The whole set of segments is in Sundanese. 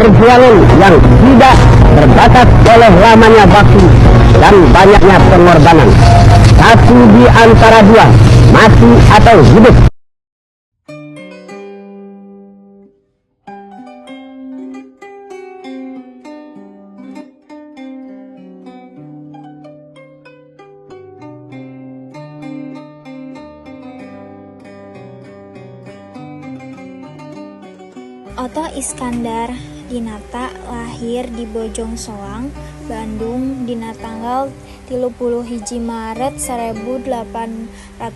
Perjuangan yang tidak terbatas oleh lamanya waktu dan banyaknya pengorbanan. Satu di antara dua, mati atau hidup. Otto Iskandar Dinata lahir di Bojongsoang, Bandung dina tanggal 31 Maret 1887.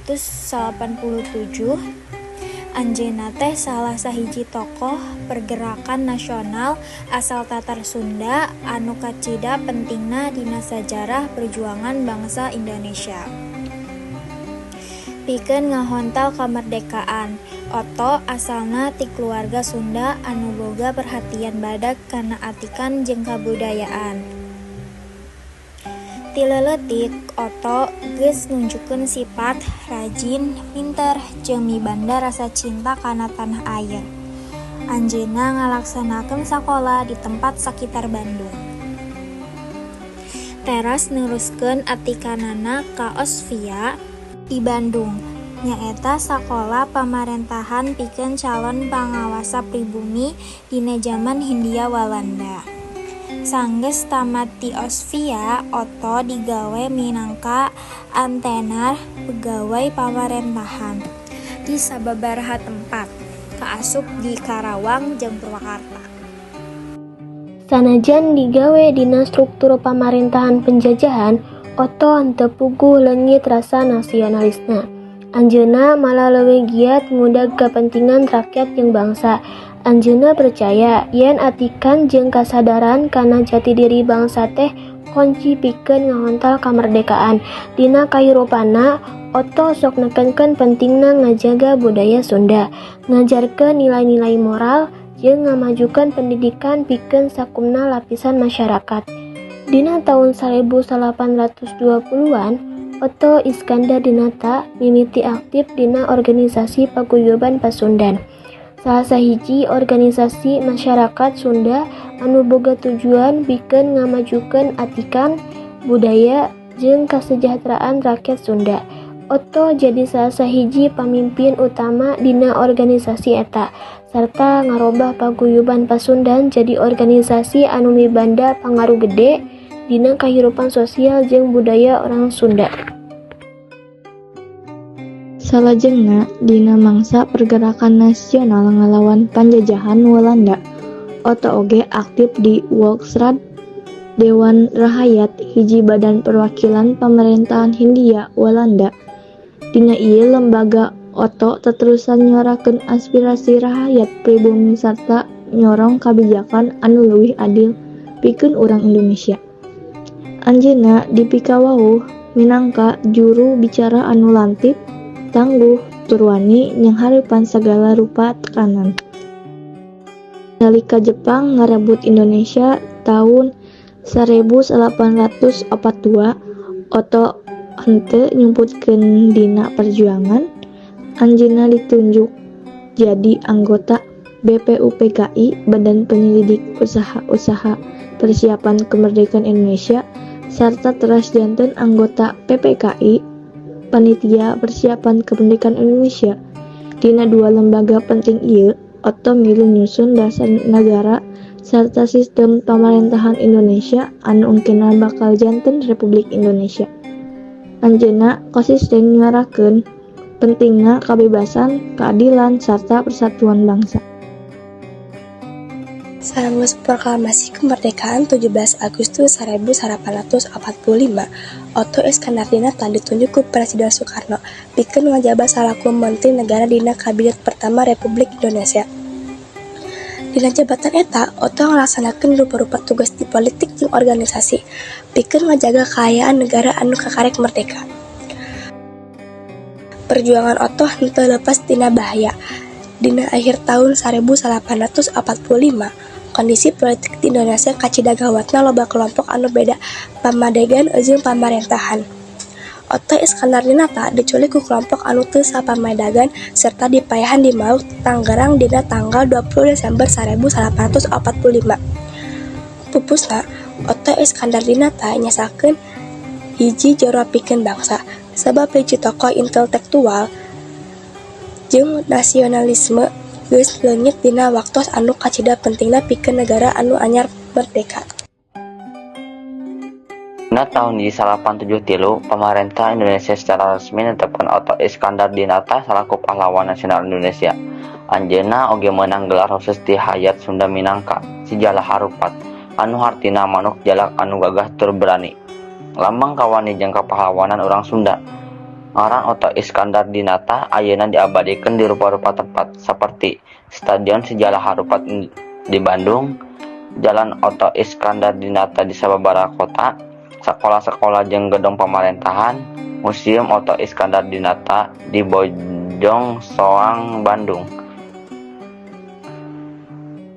Anjeunna teh salah sahiji tokoh pergerakan nasional asal Tatar Sunda anu kacida pentingna dina sajarah perjuangan bangsa Indonesia pikeun ngahontal kamerdekaan. Otto asalna ti kulawarga Sunda anu boga perhatian badag kana atikan jeung kabudayaan. Ti leuleutik Otto geus nunjukkeun sipat rajin, pinter, jeung mibanda rasa cinta kana tanah air. Anjeunna ngalaksanakeun sakola di tempat sakitar Bandung. Teras neruskeun atikanana ka Osvia di Bandung, nyaeta sakola pamarentahan pikeun calon pangawasa pribumi dina jaman Hindia Walanda. Sanggeus tamat ti Osvia, Otto digawe minangka antenar pegawai pamarentahan di sababaraha tempat, kaasup di Karawang jeung Purwakarta. Sanajan digawe dina struktur pamarentahan penjajahan, Otto henteu puguh leungit rasa nasionalisna. Anjeunna malah leuwih giat ngudag kapentingan rakyat jeung bangsa. Anjeunna percaya yen atikan jeung kasadaran kana jati diri bangsa teh kunci pikeun ngahontal kamerdekaan. Dina kahirupanna, Otto sok nekenkeun pentingna ngajaga budaya Sunda, ngajarkeun nilai-nilai moral, jeung ngamajukeun pendidikan pikeun sakumna lapisan masyarakat. Dina taun 1820-an, Otto Iskandar Dinata mimiti aktif dina organisasi Paguyuban Pasundan, salah sahiji organisasi masyarakat Sunda anu boga tujuan pikeun ngamajukeun atikan, budaya, jeung kasejahteraan rakyat Sunda. Otto jadi salah sahiji pamimpin utama dina organisasi eta, sarta ngarobah Paguyuban Pasundan jadi organisasi anu mibanda pangaruh gede dina kahirupan sosial jeung budaya orang Sunda. Salajengna dina mangsa pergerakan nasional ngalawan panjajahan Walanda, Otto oge aktif di Volksraad, Dewan Rahayat, hiji badan perwakilan pamarentahan Hindia Walanda. Dina ieu lembaga Otto teterusan nyuarakeun aspirasi rahayat pribumi sarta nyorong kabijakan anu leuwih adil pikeun urang Indonesia. Anjeunna dipikawauh minangka juru bicara anu lantip, tangguh, tur wani nyanghareupan sagala rupa tekanan. Nalika Jepang ngarebut Indonesia taun 1842, Otto henteu nyumputkeun dina perjuangan. Anjeunna ditunjuk jadi anggota BPUPKI, Badan Penyelidik Usaha-Usaha Persiapan Kemerdekaan Indonesia, sarta teras janten anggota PPKI, Panitia Persiapan Kemerdekaan Indonesia. Dina dua lembaga penting ieu, Otto milu nyusun dasar nagara sarta sistem pamarentahan Indonesia anu engkena bakal janten Republik Indonesia. Anjeunna konsisten nyuarakeun pentingna kabebasan, keadilan, sarta persatuan bangsa. Sanggeus proklamasi kemerdekaan 17 Agustus 1845, Otto Iskandar Dinata ditunjuk ku Presiden Soekarno pikeun ngajabat salaku Menteri Negara dina Kabinet Pertama Republik Indonesia. Dina jabatan eta, Otto ngalaksanakeun rupa-rupa tugas di politik jeung organisasi pikeun ngajaga kaayaan negara anu kakarek merdeka. Perjuangan Otto henteu lepas tina bahaya. Dina akhir taun 1845, kondisi politik di Indonesia kacida gawatna, loba kelompok anu beda pamadegan jeung pamarentahan. Otto Iskandar Dinata diculik ku kelompok anu teu sapamedagan serta dipaehan di Mauk, Tangerang dina tanggal 20 Desember 1845. Pupusna, Otto Iskandar Dinata nyasakeun hiji jero pikeun bangsa, sabab hiji tokoh intelektual jeung nasionalisme geus leungit dina waktos anu kacida pentingna pikeun negara anu anyar merdeka. Dina taun 1873, pamarentah Indonesia secara resmi netepkeun Otto Iskandar Dinata salaku pahlawan nasional Indonesia. Anjeunna oge meunang gelar khusus ti Hayat Sunda minangka Si Jalak Harupat, anu hartina manuk jalak anu gagah tur berani. Lambang kawani jeung kapahlawanan urang Sunda. Ngaran Otto Iskandar Dinata ayeuna diabadikeun di rupa-rupa tempat, saperti Stadion Si Jalak Harupat di Bandung, Jalan Otto Iskandar Dinata di sababaraha kota, sakola-sakola jeung gedong pamarentahan, Museum Otto Iskandar Dinata di Bojongsoang, Bandung.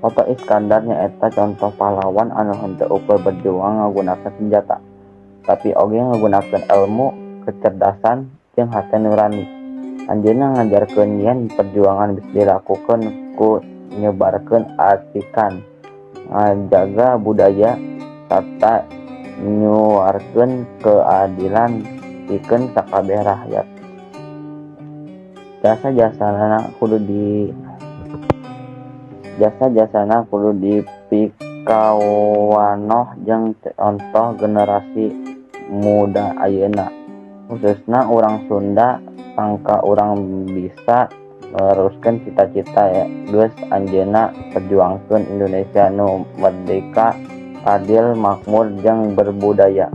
Otto Iskandar nyaeta contoh pahlawan anu henteu ukur berjuang ngagunakeun senjata, tapi oge ngagunakeun elmu, kecerdasan, jeung hate nurani. Anjeunna ngajarkeun yen perjuangan bisa dilakukeun ku nyebarkeun atikan, ngajaga budaya, sarta nyuarkeun keadilan pikeun sakabeh rakyat. Jasa-jasana kudu dipikawanoh jeung contoh generasi muda ayeuna, khususna urang Sunda, sangka urang bisa neruskeun cita-cita geus anjeunna perjuangkeun Indonesia nu merdeka, adil, makmur, jeung berbudaya.